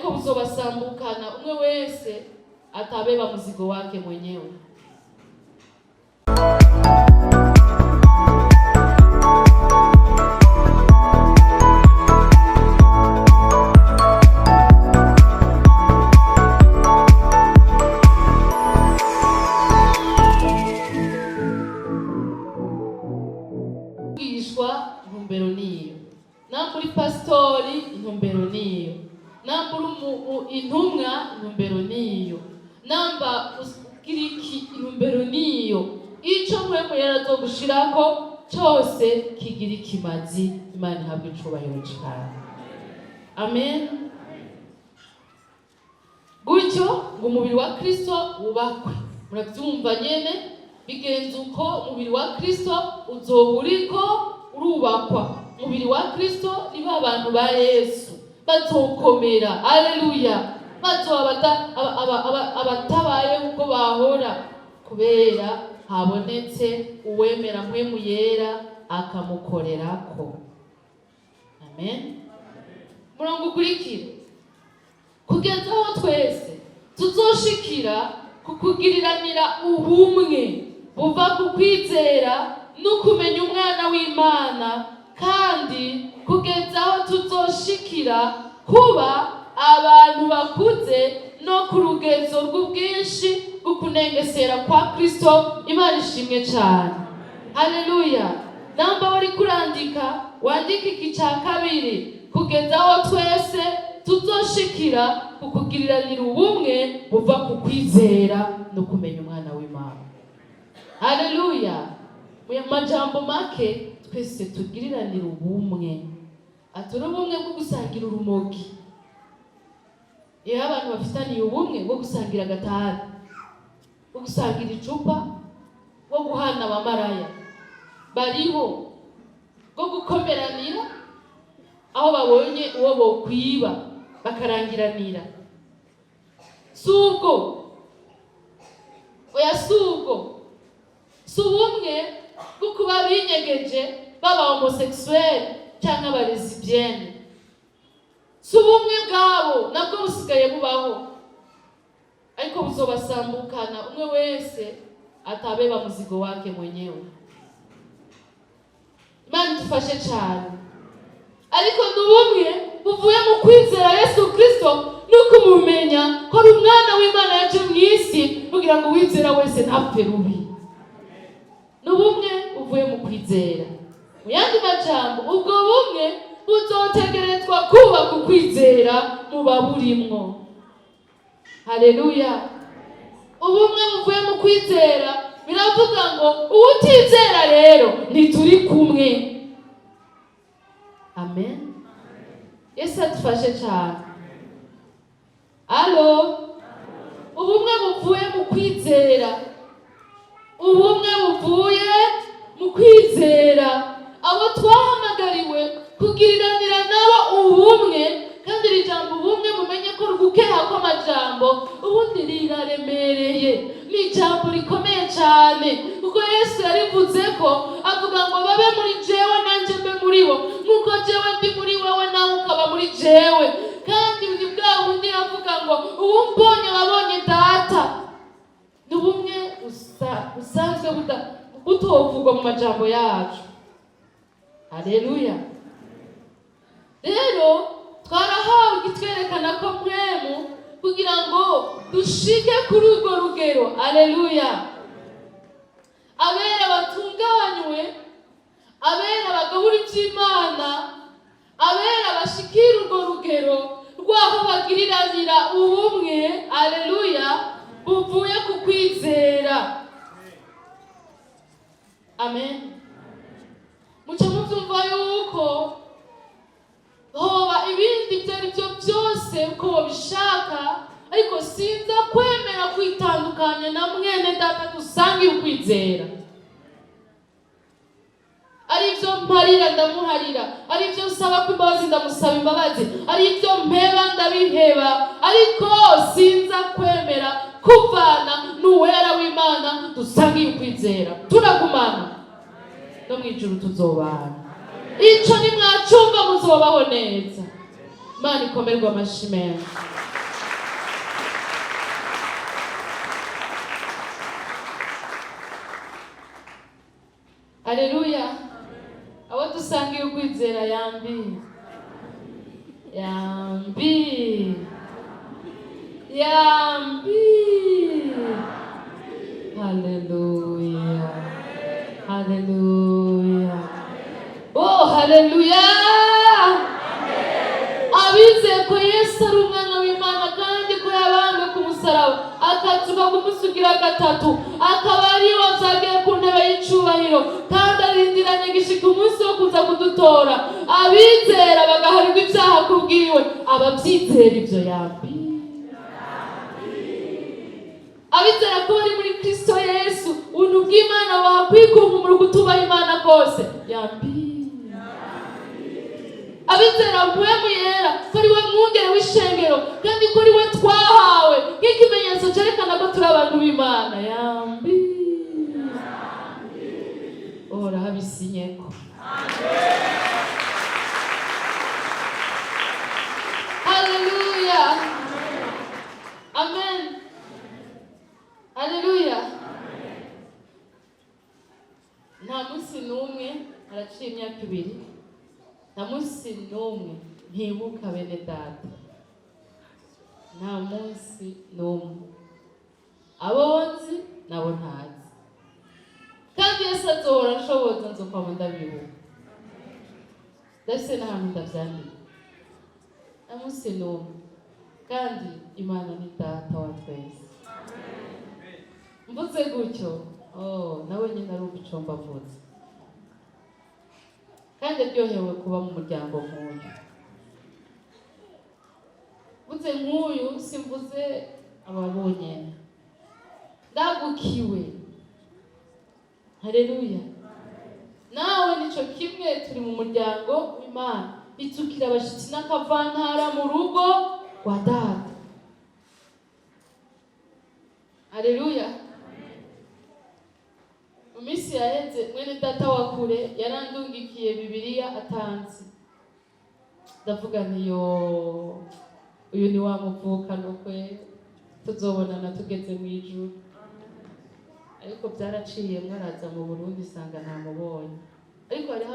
Ariko buzobasambukana, umwe wese atabeba muzigo wake mwenyewe. Kwigishwa, intumbero niyo. Namba uri pasitori, intumbero niyo. Namba uri intumwa, intumbero niyo. Namba ugira iki, intumbero niyo. Ico Mpwemu Yera azogushirako cose kigira ikimazi. Imana ihabwe icubahiro cane. Amen. Gutyo ngo umubiri wa Kristo wubakwe. Muravyumva nyene, bigenze uko umubiri wa Kristo uzoba uriko urubakwa. Umubiri wa Kristo ni ba bantu ba Yesu bazokomera. Aleluya! Bazoba abatabaye uko bahora, kubera habonetse uwemera Mpwemu Yera akamukorerako. Amen. Murongo ukurikira: kugeza aho twese tuzoshikira ku kugiriranira ubumwe buva ku kwizera no kumenya Umwana w'Imana, kandi kugeza aho tuzoshikira kuba abantu bakuze no ku rugezo rw'ubwinshi bw'ukunengesera kwa Kristo. Imana ishimwe cyane. Haleluya! Namba wari kurandika, wandika iki cya kabiri: kugeza aho twese tuzoshikira ku kugiriranira ubumwe buva ku kwizera no kumenya Umwana w'Imana. Haleluya! Mu majambo make, twese tugiriranira ubumwe, atari ubumwe bwo gusangira urumogi. Iyo abantu bafitaniye ubumwe bwo gusangira agatabi, bwo gusangira icupa, bwo guhana abamaraya bariho, bwo gukomeranira aho babonye uwo bokwiba bakarangiranira, si ubwo. Oya, si ubwo. Si ubumwe bwo kuba binyegeje, baba homosexuel cyangwa aba lesbienne. Si ubumwe bwabo, nabwo busigaye bubaho, ariko buzobasambukana, umwe wese atabeba muzigo wake mwenyewe. Imana idufashe cyane. Ariko ni ubumwe buvuye mu kwizera Yesu Kristo no kumumenya ko ari Umwana w'Imana yaje mu isi kugira ngo uwizera wese ntapfe rubi. Ni ubumwe buvuye mu kwizera. Mu yandi majambo, ubwo bumwe buzotegerezwa kuba ku kwizera muba burimwo. Haleluya! Ubumwe buvuye mu kwizera biravuga ngo uwutizera rero ntituri kumwe. Amen. Yesu adufashe cyane. Alo, ubumwe buvuye mu kwizera, ubumwe buvuye mu kwizera, abo twahamagariwe kugiriranira nabo ubumwe. Kandi iri jambo ubumwe, mumenye ko rugukeha kw'amajambo ubundi riraremereye, ni ijambo rikomeye cyane, kuko Yesu yarivuze ko avuga ngo babe muri jewe, nanjye mbe muri bo, nk'uko jewe ndi muri wewe, nawe ukaba muri jewe. Kandi ni bwa bundi avuga ngo uwumbonye wabonye Data. Ni ubumwe busanzwe butovugwa mu majambo yacu. Haleluya! Rero twarahawe ikitwerekana ko Mpwemu kugira ngo dushike kuri urwo rugero. Aleluya! Abera batunganywe, abera bagabura iby'Imana, abera bashikira urwo rugero rw'aho bagiriranira ubumwe, aleluya, buvuye ku kwizera. Amen. Muca mubyumva yuko hoba ibindi ibyo ari byo byose uko babishaka, ariko sinza kwemera kwitandukanya na mwene Data dusangiye ukwizera. Ari ibyo mparira, ndamuharira; ari ibyo nsaba ko imbabazi, ndamusaba imbabazi; ari ibyo mpeba, ndabiheba, ariko sinza kwemera kuvana n'uwera w'Imana dusangiye ukwizera. Turagumana no mu ijuru, tuzobana. Ico nimwacumva, muzobaho neza. Imana ikomerwe amashi menshi. Haleluya. Abo dusangiye ukwizera, yambi yambi yambi. Haleluya, haleluya, oh haleluya. Abizeye ko Yesu ari umwana w'Imana kandi ko yabambwe ku musaraba, akazuka ku munsi ugira gatatu, akaba ari we azagiye ku ntebe y'icubahiro kandi arindiranye gishika umunsi wo kuza kudutora, abizera bagaharirwa ibyaha kubwiwe, ababyizera ibyo, yambi. Abizera ko bari muri Kristo Yesu, ubuntu bw'Imana bakwikunkumura kutubaha Imana kose, yambi. Abizera Mpwemu Yera ko ari we mwungere w'ishengero kandi ko ari we twahawe nk'ikimenyetso cyerekana ko turi abantu b'Imana, yambi. Uhoraho abisinyeko. Haleluya, amen, haleluya. Nta munsi n'umwe, haraciye imyaka 2, nta munsi n'umwe ntibuka bene data, nta munsi n'umwe, abo nzi nabo ntazi. Kandi Yesu azohora anshoboza, nzokwama ndabibuka. Ndafise n'ahantu ndavyandika. Nta munsi n'umwe. Kandi Imana ni Data wa twese. Mvuze gutyo, oh, nawe nyine arumva ico mbavuze kandi aryohewe kuba mu muryango nk'uyu. Mvuze nk'uyu, simvuze ababonyene, ndagukiwe. Haleluya. Nawe nico kimwe, turi mu muryango w'Imana, bitukira abashitsi n'akavantara mu rugo rwa Data. Haleluya. Mu minsi yaheze, mwene data wa kure yarandungikiye Bibiliya atanzi. Ndavuga nti: "Yo, uyu ni wa muvukano kwe, tuzobonana tugeze mu ijuru." Ariko byaraciye, mwaraza mu Burundi, isanga ntamubonye, ariko hariho